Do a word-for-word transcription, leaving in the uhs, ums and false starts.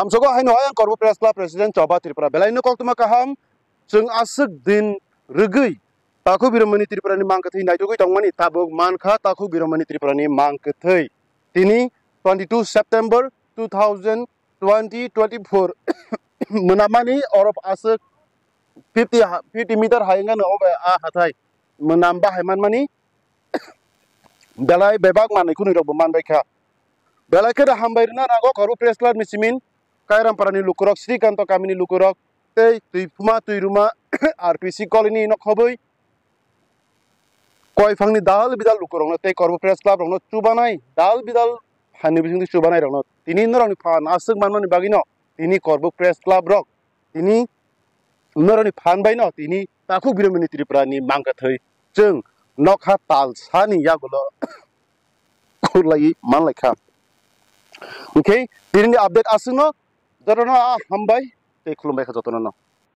Hamsogo haino ayang Korbo Press Club President Choba Tripura. Belai no koktwma kaham, chwng aswk din rwgwi Takhuk Biromani Tripura ni mang kwthwi naitugwi tongmani, tabuk mankha Takhuk Biromani Tripura ni mang kwthwi. Tini twenty two September two thousand twenty twenty four mwnamani oro aswk fifty ha-, fifty meter hai wngkha no obo a hathai mwnam bahai manmani belai bebak manwi khwnwi rokbo manbai kha. Belai kheno hambai rwna nango Korbo Press Club ni simin Kairampara ni lukurok, Srikanto kami ni lukurok, tei Twipuma Twiruma R P C colony no khobwi koiphang ni dal bidal lukurok no tei Korbo Press Club rok no chubanai dal bidal hani bisingtwi chubanai rok no tini norok ni phan aswk manmani bagwi no tini Korbo Press Club rok tini norok ni phan bai no tini Takhuk Biromani Tripura ni mang kwthwi chwng nokha tal sani yagulo khurlaiwi manlaikha. Hwnkhe tini ni update aswkno, jotono a hambai tei khulumbai kha jotono no.